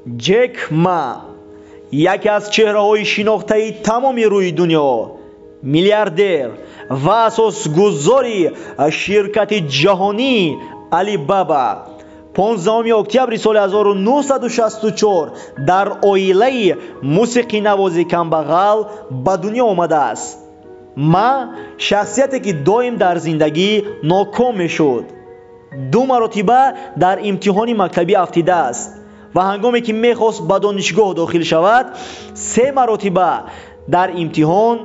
Ҷек Ма яке аз чеҳраҳои шинохтаи тамоми рӯи дунё, миллиардер ва асосгузори ширкати ҷаҳонии Алибаба 15 октябри соли 1964 дар оилаи мусиқинавози камбағал ба дунё омадааст. Ма шахсияте ки доим дар зиндагӣ ноком мешуд, 2 маротиба дар имтиҳони мактабӣ афтидааст ва ҳангоме ки мехост ба донишгоҳ дохил шавад, 3 маротиба дар имтиҳон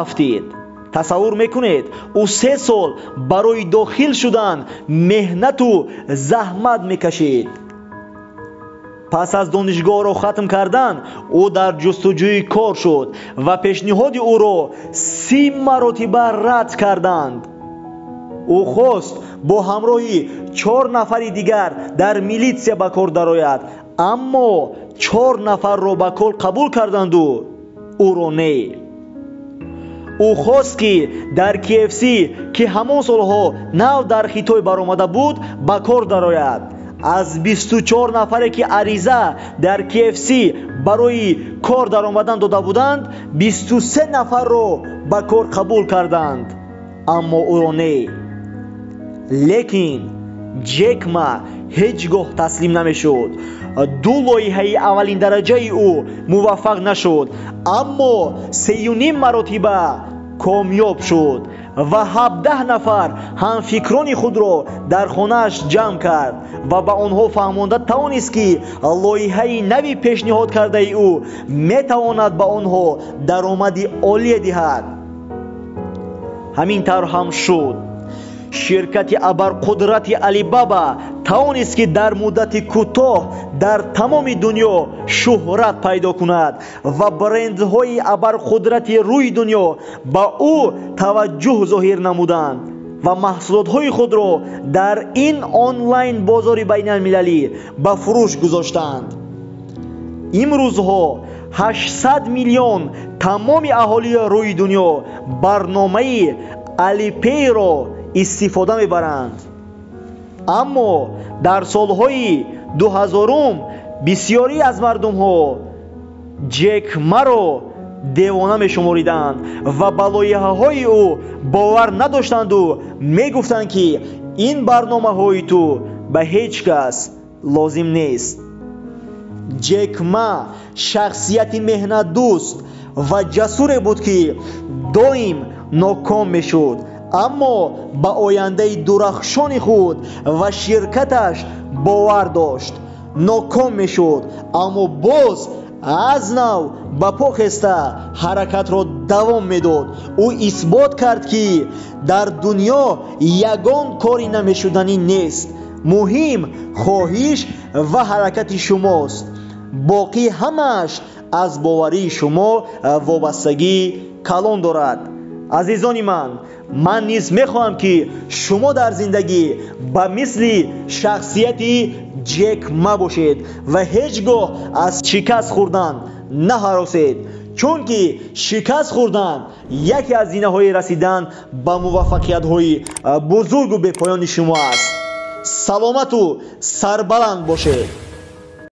афтид. Тасаввур мекунед, ӯ 3 сол барои дохил шудан меҳнату заҳмат мекашид. Пас аз донишгоҳро хатм кардан, ӯ дар ҷустуҷӯи кор шуд ва пешниҳоди ӯро 30 маротиба рад карданд. Ӯ хост бо ҳамроҳи 4 нафари дигар дар милитсия ба кор дарояд, аммо 4 нафарро ба кор қабул карданду ӯро не. Ӯ хост ки дар KFC, ки ҳамон солҳо нав дар Хитой баромада буд, ба кор дарояд. Аз 24 нафаре ки ариза дар KFC барои кор даромадан дода буданд, 23 нафарро ба кор қабул карданд, аммо ӯро не. Лекин Ҷек Ма ҳеҷ гоҳ таслим намешуд. 2 лоиҳаи аввалин дараҷаи ӯ муваффақ нашуд, аммо 3.5 маротиба комёб шуд ва 17 нафар ҳамфикрони худро дар хонааш ҷамъ кард ва ба онҳо фаҳмонда тавонист, ки лоиҳаи нави пешниҳод кардаи ӯ метавонад ба онҳо даромади олие диҳад. Ҳамин тавр ҳам шуд. Ширкати абарқудрати Алибаба тавонист, ки дар муддати кӯтоҳ дар тамоми дунё шӯҳрат пайдо кунад ва брендҳои абарқудрати рӯи дунё ба ӯ таваҷҷӯҳ зоҳир намуданд ва маҳсулотҳои худро дар ин онлайн бозори байналмилалӣ ба фурӯш гузоштанд. Имрӯзҳо 800 миллион тамоми аҳолии рӯи дунё барномаи Алипейро истифода мебаранд. Аммо дар солҳои 2000 бисёре аз мардумҳо Ҷек Маро девона мешумориданд ва ба лоиҳаҳои ӯ бовар надоштанду мегуфтанд, ки ин барномаҳои ту ба ҳеҷ кас лозим нест. Ҷек Ма шахсияти меҳнатдӯст ва ҷасуре буд, ки доим ноком мешуд, аммо ба ояндаи дурахшони худ ва ширкаташ бовар дошт. Ноком мешуд, аммо боз аз нав ба по хеста ҳаракатро давом медод. Ӯ исбот кард, ки дар дунё ягон кори намешуданӣ нест. Муҳим хоҳиш ва ҳаракати шумост. Боқӣ ҳамааш аз боварии шумо вобастагии калон дорад. Азизони ман, ман низ мехоҳам, ки шумо дар зиндагӣ ба мисли шахсияти Ҷек Ма бошед ва ҳеҷ гоҳ аз шикаст хӯрдан наҳаросед, чунки шикаст хӯрдан яке аз зинаҳои расидан ба муваффақиятҳои бузургу бепоёни шумо аст. Саломату сарбаланд бошед.